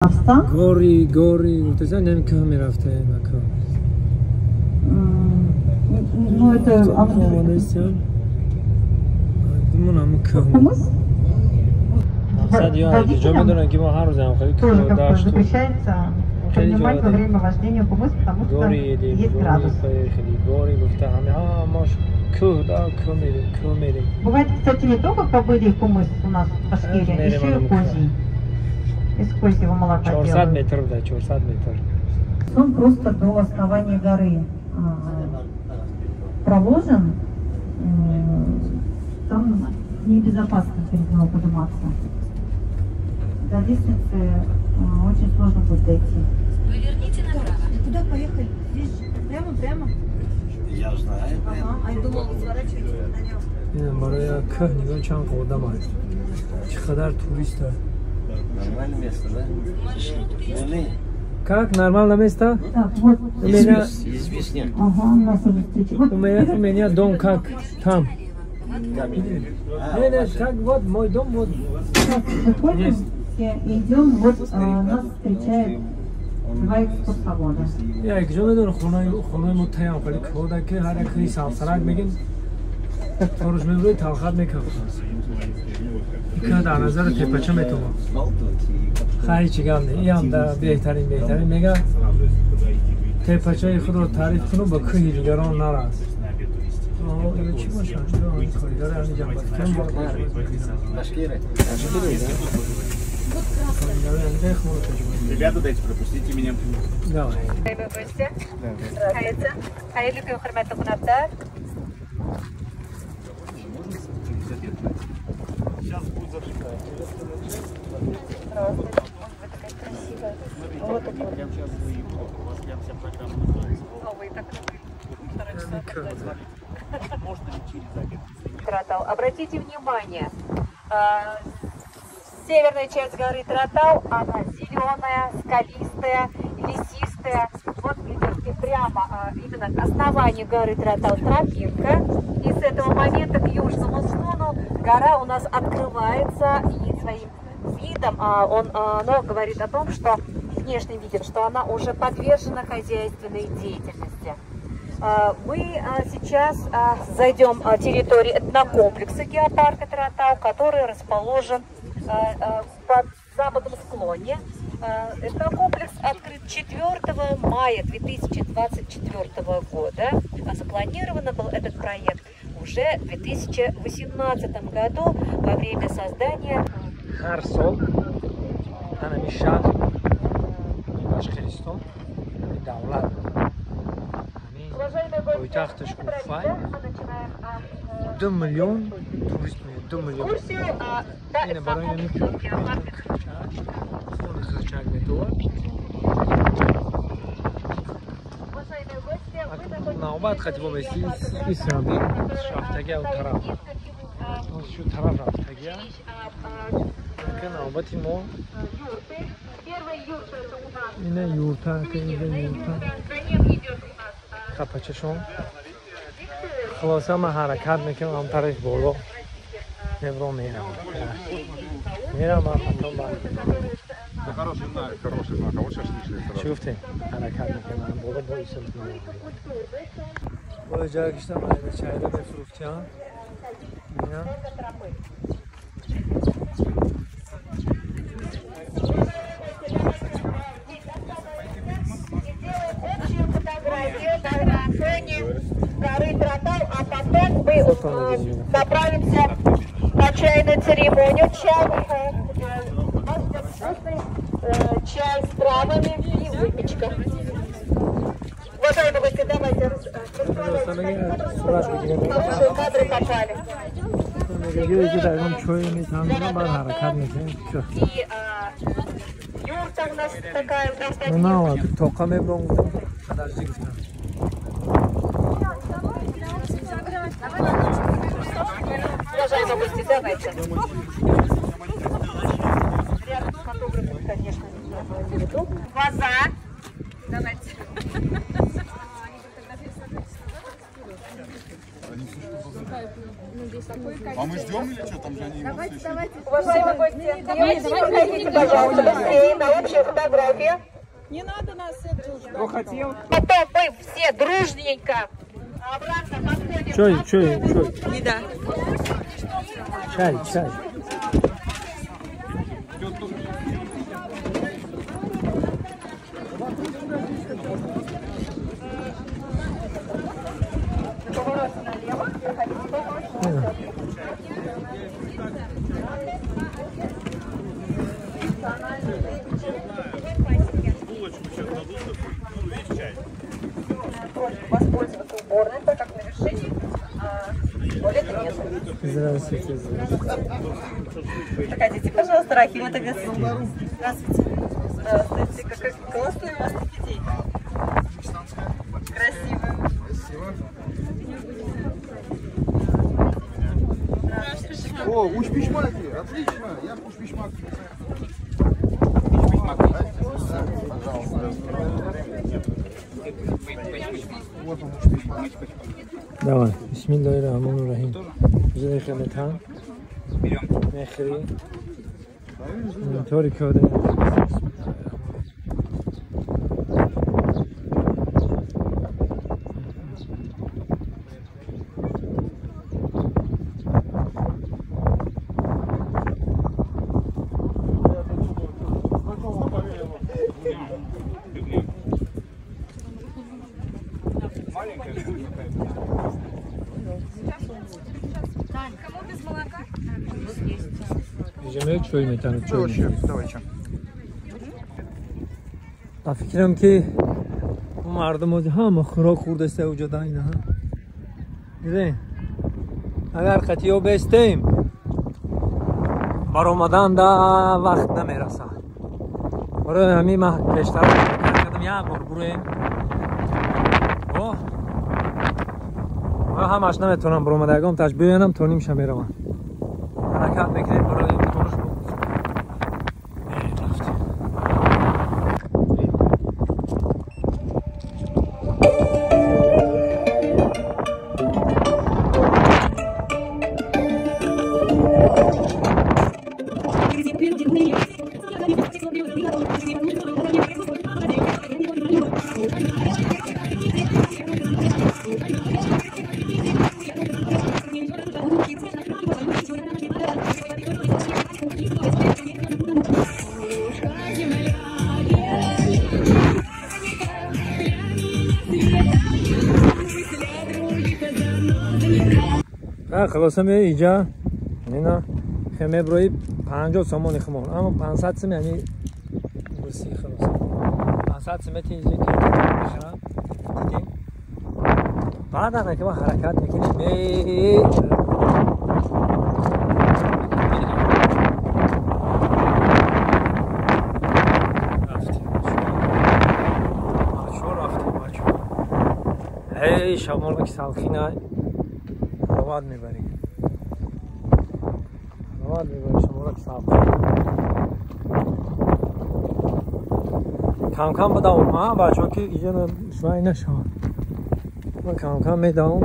Гори, гори, гуфтасан нами кӯҳ мерафтаем ака. Ну, это... Омадастиям. Думон ҳамун кӯҳ. Мақсад ё ҷо медонам ки мо ҳар рӯз ҳам хеле Тоже кӯҳ как бы дашту запрещается хеле принимать во ҷода время вождения кумыс, потому что гори дидем, есть гори градус. хеле гори гуфта ҳаме ҳамаш кӯҳ да кӯҳ мерем, кӯҳ мерем. Бывает, кстати, не только кобылий кумыс у нас в Башкирии, Мерем еще и ҳамун кӯҳ. Козий. Из козьего молока 400 делают. метр буда, 400 метр. Он просто до основания горы проложен. Там небезопасно перед него подниматься. До лестницы очень сложно будет дойти. Поверните направо. Куда поехали? Здесь же прямо, прямо. Я знаю. Ага. А я думала, вы сворачиваете налево. Ин барои кӯҳ нигоҳ чанд одам аст. Чӣ қадар турист аст. Нормальное место, да? Маршрут Вон Как нормально место? Так, вот. У меня, Известняк, снег. Ага, нас уже встречают. Вот у меня дом как там. Камень. А, Не, не, как вот мой дом вот. Сейчас выходим Есть. Все и идем. Вот нас встречает два экскурсовода. Як ҷо медонам хонаи мо таям хеле кӯҳда ки ҳар як кӯҳи савсарак мегим торуш мебурӣ талхат мекафт. Ин кӯҳ дар назари тепача метавон. Сбалтывать и Хайр чӣ гап не. Иам да беҳтарин беҳтарин мега тепачаи худро таъриф куну ба кӯҳи дигарон нарас. Ино чӣ бошад? Коридори ҳамин ҷамбатикан Башкиры. Башкиры, да? коридори ҳамин хона тоҷикон. Ребята, дайте, пропустите меня. Давай. Хөрмәтле гости, хәерле көн, хөрмәтле кунаклар. Сейчас будет зажигать. Здравствуйте. Ой, вы такая красивая. Вот это вот. Прям сейчас выйду. У вас прям вся программа называется. А вы так Полтора часа ждать. Можно ли через обед? Торатау. Обратите внимание, северная часть горы Торатау, она зеленая, скалистая, лесистая. Вот идет и прямо именно к основанию горы Торатау тропинка. И с этого момента к южному склону гора у нас открывается и своим видом, оно говорит о том, что внешним видом, что она уже подвержена хозяйственной деятельности. Мы сейчас зайдем на территорию этнокомплекса геопарка Торатау, который расположен по западном склоне. Этнокомплекс открыт 4 мая 2024 года. А запланирован был этот проект уже в 2018 году во время создания Ҳар сол ҳанами шаҳр Башқиристон ҳами давлат ҳами Уважаемые гости, пойтахташ это Уфай традиция. Мы начинаем 2 миллион турист меяд, 2 миллион. экскурсию. Да, Ина барои ҳами этнокомплекс геопарка. Хони хурчак метовад. Уважаемые гости, вы находитесь Навбат хати бо меси исраби рафтагия у тараф шу тараф рафтагия ки навбати мо юрты. Первая юрта — это у нас ина юрта ки инҷа юрта юрта, за ним идет у нас хапачашон. Хулоса ман ҳаракат мекунам ҳам тараф боло мебро мерам мерам ман потом ба Хороший знак, хороший знак. А вот сейчас шли чӣ гуфтем ҳаракат мекунам боло бо исм бо ҷое киштам айда чайда мефурӯхтиям ина. И делаем общую фотографию на фоне горы Торатау, а потом мы Фото мегирем. Направимся на чайную церемонию. Чай, у нас идет вкусный чай с травами и выпечка. Уважаемые гости, давайте располагайтесь, Сурат бигирем. хорошие кадры попали. Мегӯяд ки дар он чой метавонам баъд ҳаракат мекунем. И юрта у нас такая достаточно. На тоқа мебром гуфтам подожди гуфтам. Уважаемые гости, давайте. Рядом с фотографом, конечно, неудобно. Глаза. Давайте. А мы ждем или что? Там же они эмоции еще. Уважаемые гости, давайте, пожалуйста, быстрее на общую фотографию. Не надо нас это. Кто хотел? Потом мы все дружненько обратно подходим. Чой, чой, чой. Еда. Чай, чай. Воспользоваться уборной, так как на вершине туалета нет. Здравствуйте. Здравствуйте. Проходите, пожалуйста, Рахима тогда. Здравствуйте. Здравствуйте. Какой классный у вас детей. Красивый. О, учпичмаки, отлично. Я учпичмак. Давай. Бисмиллоҳир-раҳмонир-раҳим. Зихметан. Мехри. Тори кёде. Чой метанад, чой. Ба фикрам ки мардум ҳама хӯрок хӯрдаста уҷода инаҳа. Дидем? Агар қатиё бестем, баромадан да вақт намерасад. Барои ҳамин ман пештар кардам як бор буроем. О! Ман ҳамаш наметавонам баромада, ягон таш биёянам то нимша меравам. Ҳаракат мекунем барои имтиҳонаш. Хулоса ме иҷа ина хемеброи 50 сомони хумон, аммо 500 сом, яъни гурси. Хулоса 500 сом мети иҷа ки мехарам. Дидем, баъдан ки ма ҳаракат мекунем. Эй, шамол ки салхина ҳаловат мебарӣ, ҳаловат мебарӣ. Шамола ки салхин кам-кам бидавом, бачаҳо, ки иҷа вай нашавад. Ман кам-кам медавом,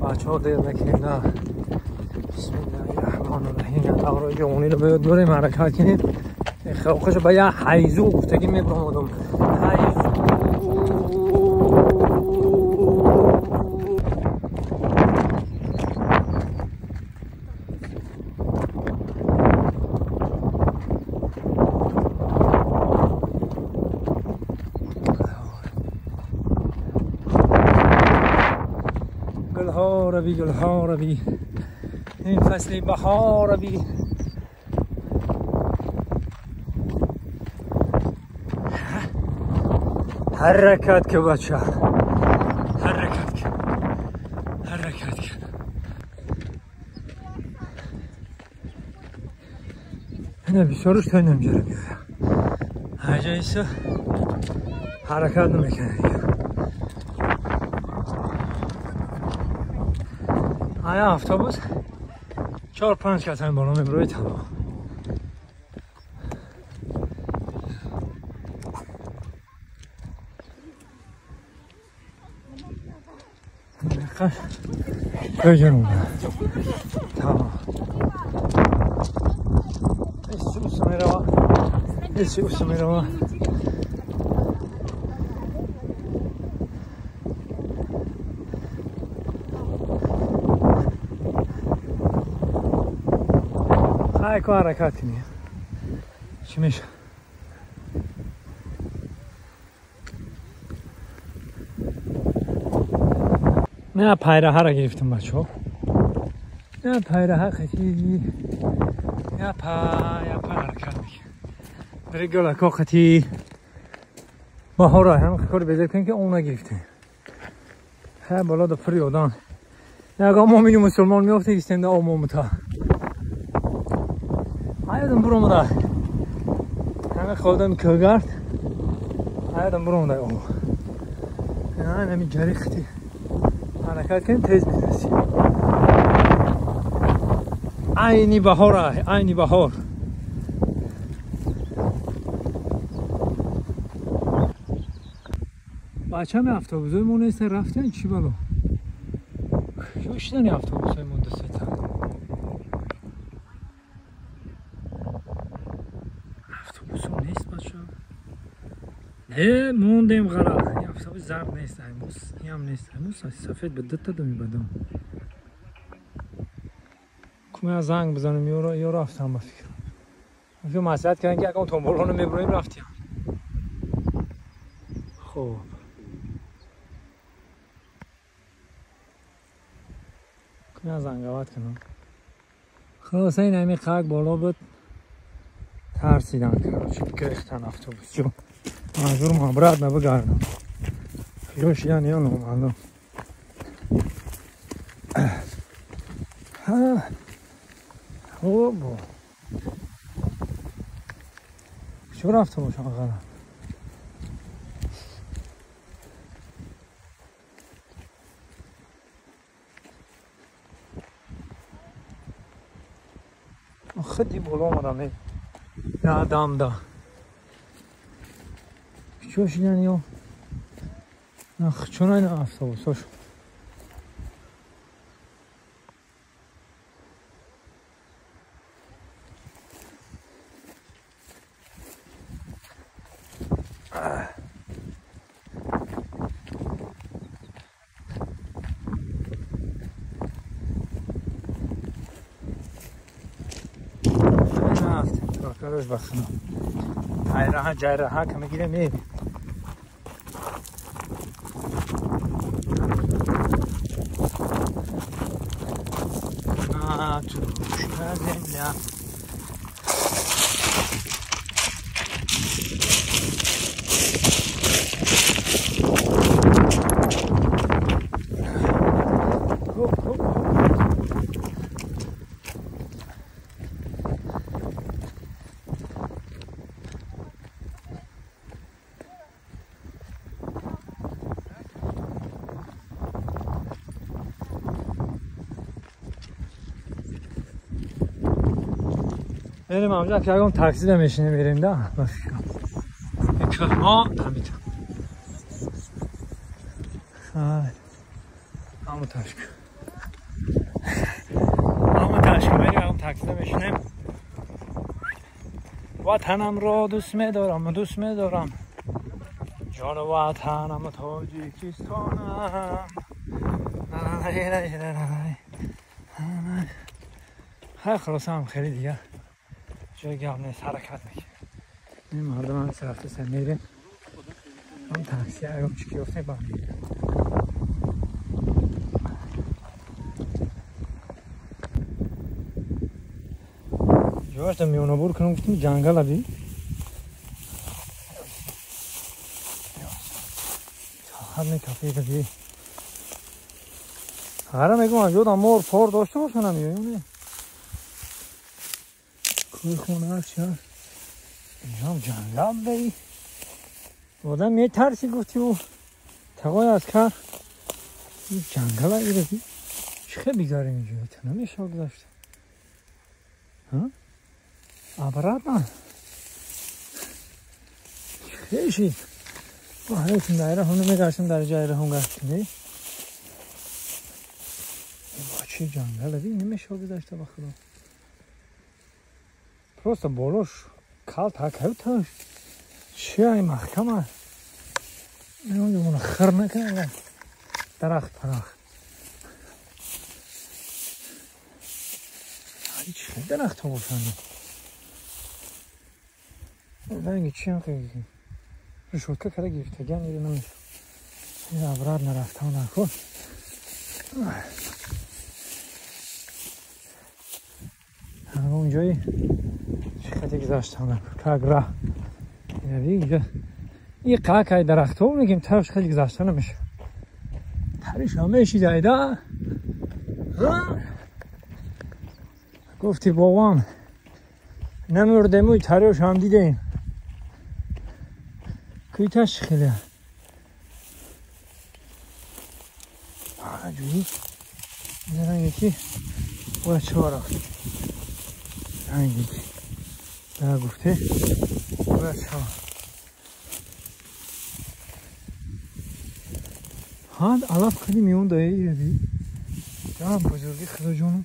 бачаҳо, дер накунем. На, бисмиллаҳи-раҳмони-раҳим. Даврои ҷавониро ба ёд дорем, ҳаракат кунем. Хелхоша ба як ҳайзу гуфтагӣ мебаромадам. Ҳайзу. گلها روی، گلها روی، این فصل بهار روی. حرکت که بچه، حرکت که، حرکت که. نه بیساروش تا اینم جره میاد. هجایسا حرکت نمیکنه. آیا автобус 4-5 касами боло меброи, тамом. тарафаш бигирам. Тамом. Исус мерава. Исус мерава. Ай, ко ҳаракат кунӣ. Чӣ мешавад? Не пайраҳаро гирифтам бачаҳо. Не пайраҳа қати япа япа ҳаракат мекунем. Дари голако қати баҳора ҳам кор безор кунем ки он нагирифтем. Ха боло да пури одан. Ягон мӯмини мусулмон меёфте истем да омомута. Айдам буромада. Ҳама ходам кӯгард. Айдам буромада о. Ҳамин ҷари қати ҳаракат кунем тез мерасем. Айни баҳор, айни баҳор. Бачами автобусҳои мо неста рафтан чӣ бало? Куҷо шидани автобусҳои мо дусета? Автобусҳо нест бача. Не, мондем ғалат. Ин автобус зард нест, аймус инам нест. Аймус сафед ба дута думи бадам. Кумя занг бизанем ё рафтам ба фикр. Фикр маслиҳат кардем ки ягон томболоно мебуроем рафтем. Хоб. Кумя зангават кунам. Хулоса ин ҳамин қак боло буд. Тарсидан короче, гирифтан автобусчо. Маҷбурам обратно бигардам. Куҷо шидан ё номаълум. Хоб. Куҷо рафта бошам ғалат? Худи боло омадам. Адамда. Куҷо шидан ё? Чун ин автобусҳош. Короче, бахна. Айраҳа ҷайраҳа ка мегирем меем. Матушка земля. Хоп, хоп, хоп. Берем амҷа ки ягон такси да мешинем берем да. Ба фикрам. Кӯҳҳо ҳамита. Хай. Ҳамо ташк. Ҳамо ташк берем ягон такси да мешинем. Ватанамро дӯст медорам, дӯст медорам. Ҷону ватанам Тоҷикистонам. Хай хулоса ҳам хеле дигар. Ҷои гап нест, ҳаракат мекунем. Ин мардум ҳам рафта сар мерем. Ҳам такси ягон чӣ ки ёфтем ба мегирем. Ҷоашда миёнабур кунам гуфтем ҷангала би. Ҳад мекафе би. Ҳара мегӯм аз ёдам мор пор дошта бошанам ё не? Кӯи хона ҳаст чӣ ҳаст? Инҷоам ҷангал дари. Одам метарси гуфти ӯ тағои аскар. Ин ҷангала ира би. Чӣ хел бигзарем инҷо? Та намешавад гузашта. Обратно. Чӣ хел шид? Ҳаётим дар ира ҳам намегаштем, дар ҷа ира ҳам гаштем. Чӣ ҷангал аби намешава гузашта ба худо. Просто болош калта калташ. Чӣ ай маҳкама. Меоям хир накунам. Дарахт парахт. Ай чӣ дарахтҳо бошанд? Ранги чӣ ҳам решотка карда гирифтагиам иро намешава. Обратно рафтам накун. Онҷои чӣ хати гузаштам накун. Как раҳ. Инҷа и қакай дарахтҳо мегим тарафш хеле гузашта намешава. Тариш ҳам мешидайда. Гуфти бобам намурдему тариш ҳам дидем. Куйташ хеле. Ҷӯи ранге ки бояд чор рафт. Ранге ки да гуфте бояд чор. Ҳад алаф хеле миён дае ираби. Да бузурги худоҷонум.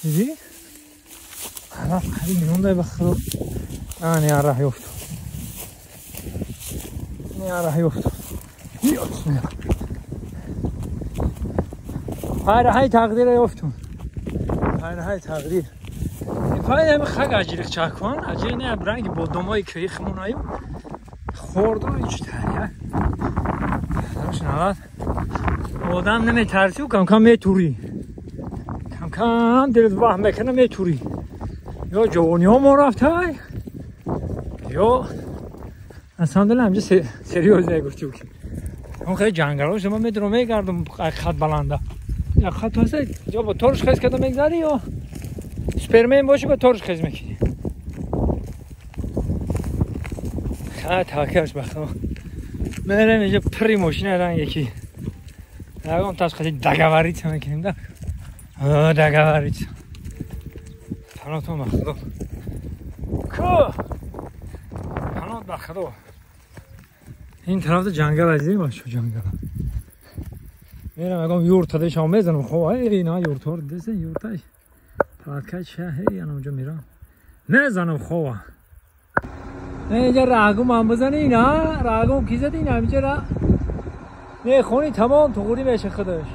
Дидӣ? Алаф хеле миён дае ба худо. Не раҳ ёфт. Не раҳ ёфт. Пайраҳаи тақдира ёфтум. Пайраҳаи тақдир. Пай хаг аҷириқ чакон, аҷири не ранги бодомои кӯҳи химонаю хӯрду ич тария. Навад одам наметарсию кам-кам метурӣ. Кам-кам дилат ваҳм мекунад метурӣ. Ё ҷавониҳо мо рафтай, ё на самом деле ҳамҷа серьёзно гуфтӣ ки он хеле ҷангалҳо шумо медурам мегардам хат баланда. Як хат ҳаст, ё бо торш хез карда мегзарӣ, ё супермен бошӣ ба торш хез мекунӣ. Хат ҳакаш бахо. Мерем инҷа пури мошина ранге ки ягон таш қати договориться мекунем да. Договориться. Панотон ба худо. Ку! Панот ба худо. Ин тарафда ҷангал азизем бачо ҷангал. Мерам ягон юрта дешам мезанам. Хо эй на юртор десен юртай. Палаткай ча эй ана онҷо мерам. Мезанам хова. Инҷа раҳгум ҳам бизани ина раҳгум ки зад ина инҷа ра. Мехони тамом туғри меша худаш.